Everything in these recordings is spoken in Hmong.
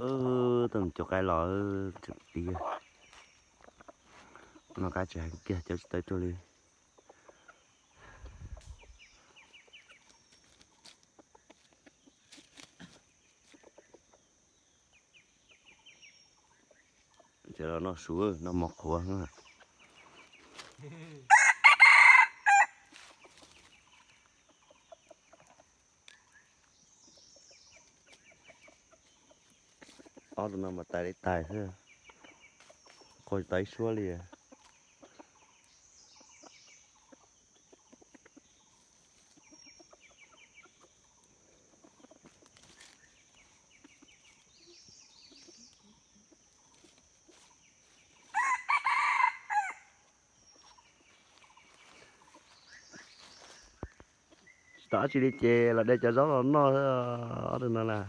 Tau cov qaib los tseem tib, noj qab tsis heev kiag, cov tsis tau tuaj li. Ces los noj su, noj mov qhuav, ob tug no mas tais li tais xwb, qhov tsis tau ib suab li. Tsis tau dab tsi li ces los de cov zaub los noj, ob tug no na.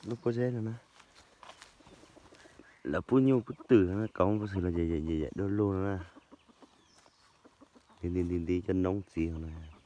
Lub pob zeb no na, lawv pub nyuj pub twm no, kauv pub xwb los yam yam dua lug no na. Nti nti nti nti cov noob txiv no na.